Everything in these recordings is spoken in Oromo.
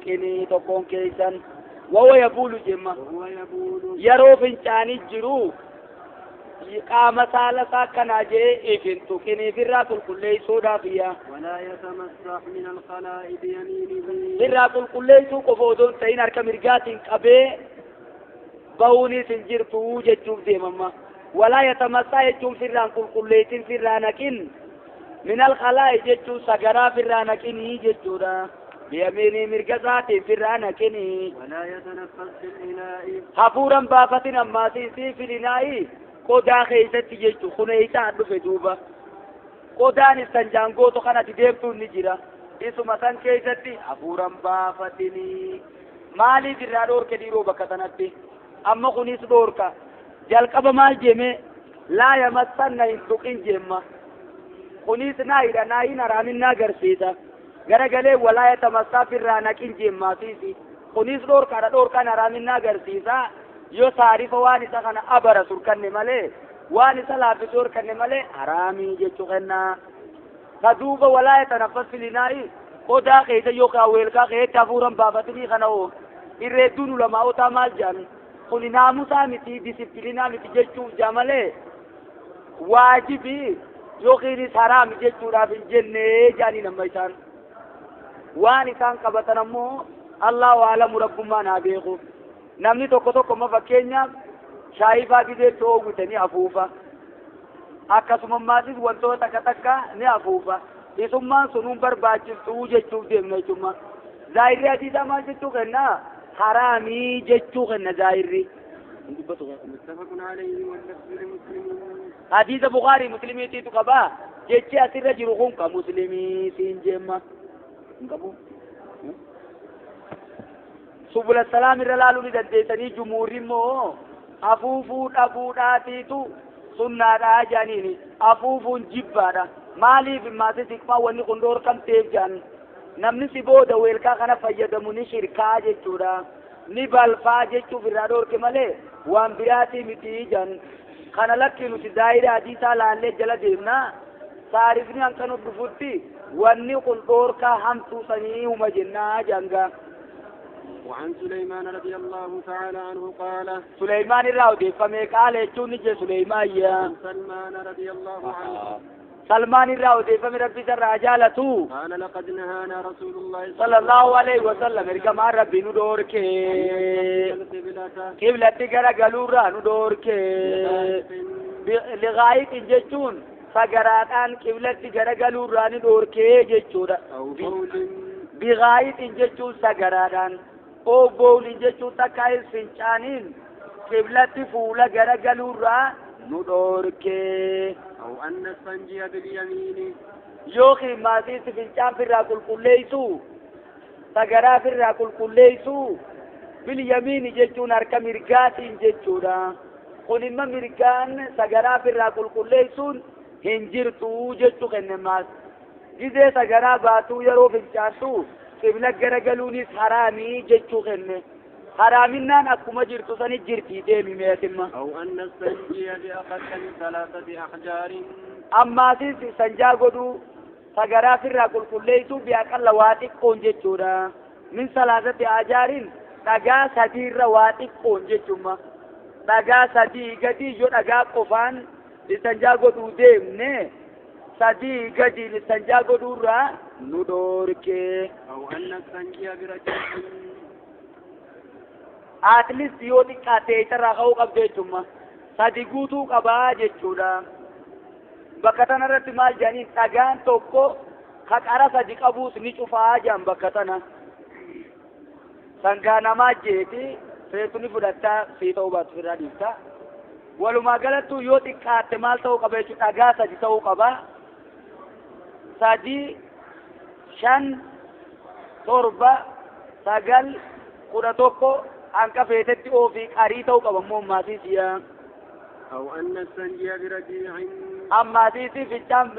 tuqinii tokkoon keessan wawa yabuulu jemma وهو يبول yeroo fincaanii jiru qaama saala isaa akkanaa jee if hin tuqinii firraa qulqulleessuudhaaf iyya ولا يتمسح من الخلاء بيمينه firraa qulqulleessuu qofa odoo hin ta'in harka mirgaatiin qabee bahuunis hin jirtu jechuuf deemamma walaa yatamassaa jechuun firraan qulqulleessin firraa naqin min alkhalaa'i jechuun sagaraa firraa naqinii jechuudha biyamiinii mirga isaatiin firraa naqinii ولا يتنفس في الإناء hafuuran baafatin ammaasiisii filinaa'i qodaa keeysatti jechu kuneeysaa dhufe duuba qodaan istanjaan gootu kanati deemtuun ni jira isuma san keeysatti hafuuran baafatinii maaliif irraa dhoorke dhiiroo bakka tanatti amma kunis dhoorka jalqaba maal jeme laa yamassanna hin tuqin jemma kunis naayidha naayin haraaminna agarsiisa garagalee walaa yatamassaa firraa naqin jemmaasiisi kunis dhoorkaadha dhoorkaan haraaminna agarsiisa yoo saarifa waan isa kana abara surkanne malee waan isa laaffisu horkanne malee haraamii jechuu kennaa ka duuba walaa yatanaffas filinaa'i qodaa keessa yookaan weelkaa keessatti hafuuran baafatinii kana oo irreedduun ulamaa'otaa maal jedhan kuni naamusaa miti disipiliinaa miti jechuuf jaa malee waajibii yookiinis haraami jechuudhaaf hin jennee jedhanii nama isaan waan isaan qabatan ammoo Allahu aalamu rabbummaan haa beeku namni tokko tokko amma fakkeenyaaf shaayii faa gizeetti oogute ni afuufa akkasuma maatis wantoota takka takka ni afuufa isummaan sunuun barbaachiftuu jechuuf deemna jechumma zaahirri hadiisaa maal jechuu kenna haraamii jechuu kenna zaahirri hin dubbatu متفق عليه واللفظ لمسلم hadiisa bukaarii muslimiitiitu qabaa jechi asirra jiru kun ka muslimii siin jeemma hin qabu subula salaam irra laaluu ni dandeessanii jumuurri immoo afuufuu dhabuudhaatiitu sunnaadhaa jedhaniini afuufuun jibbaadha maaliif maasi siqmaa wanni kun dhoorkamteef jedhan namni si booda weelkaa kana fayyadamu ni shirkaa jechuudha ni balfaa jechuuf irraa dhoorke malee waan biraatii miti jedhan kana lakki nuti zaahira hadiisaa laallee jala deemna saarifni hanqanu dhufutti wanni kun dhoorkaa hamtuu sanii huma jennaa jedhan وعن سليمان رضي الله تعالى عنه قال سليمان irraa odeeffame qaala jechuun ni jee Suleymaan yaa عن سلمان رضي الله عنه Salmaan irraa odeeffame rabbi isarraa jaalatu قال لقد نهانا رسول الله صلى الله عليه وسلم ergamaan rabbi nu dhoorke القبلة qiblatti gara galuurraa nu dhoorke liqaayiqin jechuun sagaraadhaan qiblatti gara galuurraa ni dhoorke jechuudha أو بول biqaayiqin jechuun sagaraadhaan oo boolin jechuun takka fincaaniin qiblatti fuula gara galuurraa nu dhoorke أو أن نستنجي باليمين yookiin maasiitti fincaan firraa qulqulleessu sagaraa firraa qulqulleessu bilyamiini jechuun harka mirgaatiin jechuudha kun imma mirgaan sagaraa firraa qulqulleessuun hin jirtu jechuu kenne maas gizee sagaraa baatuu yeroo fincaantu qibla garagaluunis haraamii jechuu kenne haraaminaan akkuma jirtu sani jirtii deemi meetimma أو أن نستنجي بأقل من ثلاثة أحجار ammaasis sanjaa godhuu sagaraa firraa qulqulleessuu biaqalla waa xiqqoon jechuudha min salaasati ajaarin dhagaa sadiirra waa xiqqoon jechuma dhagaa sadii gadi yoo dhagaa qofaan istanjaa godhuu deemne sadii gadiin istanjaa godhuurraa nu dhoorke أو أن نستنجي برجل at least yoo xiqqaate isarraa ka'uu qabdu jechuma sadi guutuu qabaa jechuudha bakka tana irratti maal jedhaniin dhagaan tokko ka qara sadi qabuus ni cufaa jedhan bakka tana sangaa namaa jeeti feetu ni fudhattaa sii ta'uu baatu firraa dhiifta walumaa galattuu yoo xiqqaatte maal ta'uu qaba jechuudha dhagaa sadi ta'uu qaba 3 5 7 9 11 hanqa feetetti oofii qarii ta'uu qaba immoo maatii siyaa أو أن نستنجي برجيع ammaatiisi fincaan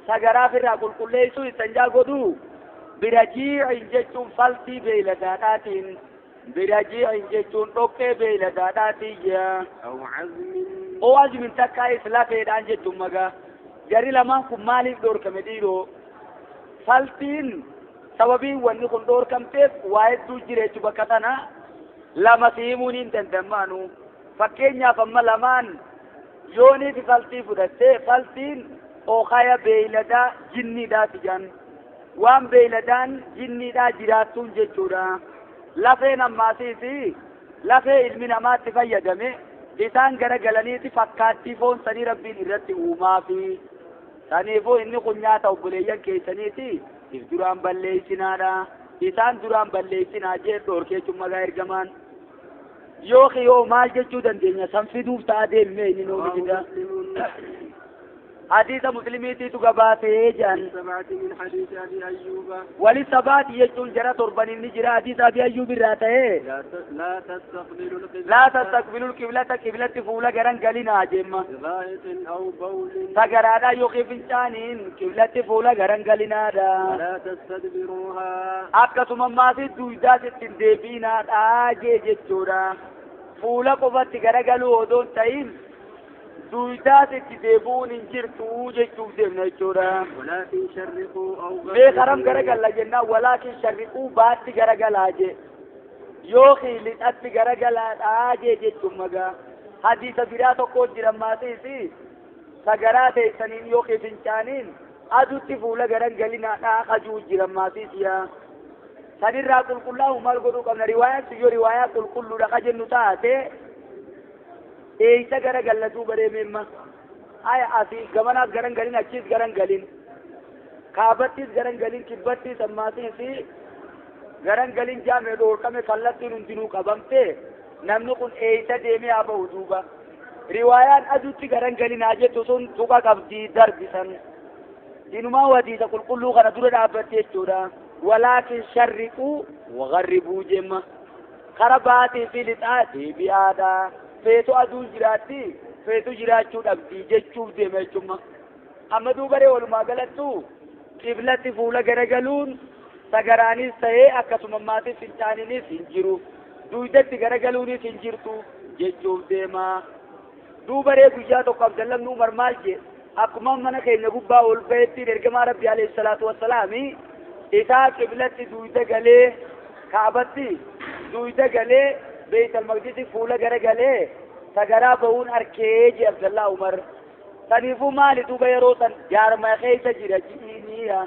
sagaraa firraa qulqulleessuu istanjaa godhuu birajiicin jechuun faltii beeyladaadhaatiin birajiicin jechuun dhoqqee beeyladaadhaatiin jea أو عزم oo azmin takkaa islafeedhaan jechuun magaa jarri lamaan kun maaliif dhoorkame dhiiroo faltiin Sababiin wanni kun dhoorkamteef waa hedduu jira jechuu bakka tana lama siimuun hin dandamaanu. Fakkeenyaaf amma lamaan yooniif faltii fudhattee faltiin ookaya beeyladaa jinniidhaati jedhan. Waan beeyladaan jinniidhaa jiraattuun jechuudha. Lafeen ammaasiisi lafee ilmi namaatti fayyadame isaan gara galaniiti fakkaattii foon sanii rabbiin irratti uumaafi. Saniifuu inni kun nyaata obboleeyyan keessaniiti if duraan balleessinaadha. Isaan duraan balleessinaa jee dhoorkee jechuun magaa ergamaan. Yookiin yoo maal jechuu dandeenya san fiduuf ta'a deemee inni nuuf fida. Hadiisa muslimiitiitu gabaasee jedhan. سبعة من حديث أبي أيوب. ولسبعة jechuun jara torbaniin ni jira hadiisa Abi Ayyuub irraa ta'ee. لا تستقبلوا القبلة. لا تستقبلوا القبلة qiblatti fuula garan galinaa jemma. بغائط أو بول. Sagaraadhaa yookiin fincaaniin qiblatti fuula garan galinaadha. ولا تستدبروها. Akkasuma maasii duudaas ittiin deebiinaadha jee jechuudha. Fuula qofatti garagaluu odoo hin ta'in duudaas itti deebi'uun hin jirtu jechuuf deemna jechuudha. ولكن شرقوا أو Mee karam garagalla jennaan walaakin sharriquu baatti garagalaa jee yookiin lixatti garagalaadhaa jee jechuun magaa. Hadiisa biraa tokko jira maasiisi sagaraa teessaniin yookiin fincaaniin adutti fuula garan galinaadhaa kajuu jira maasiisiyaa. Sanirraa qulqullaa'u maal godhuu qabna? Riwaayaan sun yoo riwaayaa qulqulluudha ka jennu taate eeysa garagalla duuba deemeemma. Aya asii gamanaas garan galin achiis garan galin. Kaabattis garan galin kibbattis ammaasiisi garan galin jaamee dhoorkame kallattiin hundinuu qabamte namni kun eeysa deemee haa ba'u duuba. Riwaayaan adutti garan galinaa jettu sun tuqa qabdii darbisan. Inumaa hadiisa qulqulluu kana dura dhaabbatte jechuudha. Walaakin sharriquu wagharribuu jemma. Kara baatii fi lixaa deebi'aadha. Feetu aduun jiraatti feetu jiraachuu dhabdii jechuuf deema jechuudha. Amma duuba ree walumaa galattu qiblatti fuula garagaluun sagaraanis ta'ee akkasuma maatii fincaaniinis hin jiru. Duudatti garagaluunis hin jirtu jechuuf deema. Duuba ree guyyaa tokko Abdallah ibn Umar maal jee akkuma mana keenya gubbaa ol ba'etti ergamaa Rabbi alayhi salaatu wassalaami isaa qiblatti duuda galee kaabatti duuda galee Beyt al-Maqdisi fuula garagalee sagaraa ba'uun arkee jee Abdallah Umar. Saniifuu maali duuba yeroo san jaarma keessa jira ji'iiniya.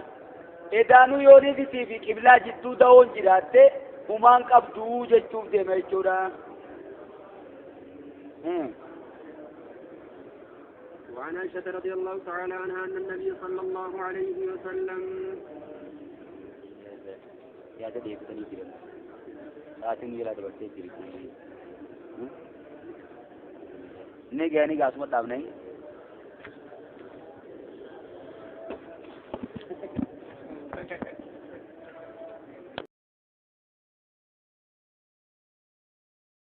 Edaanuu yooniifitii fi qiblaa jidduu da'oon jiraatte humaan qabduu jechuuf deema jechuudha. وعن عائشة رضي الله تعالى عنها أن النبي صلى الله عليه وسلم يا تدي تدي جرا ساتين يلا دبرتي جري نيجا نيجا اسمه تابني.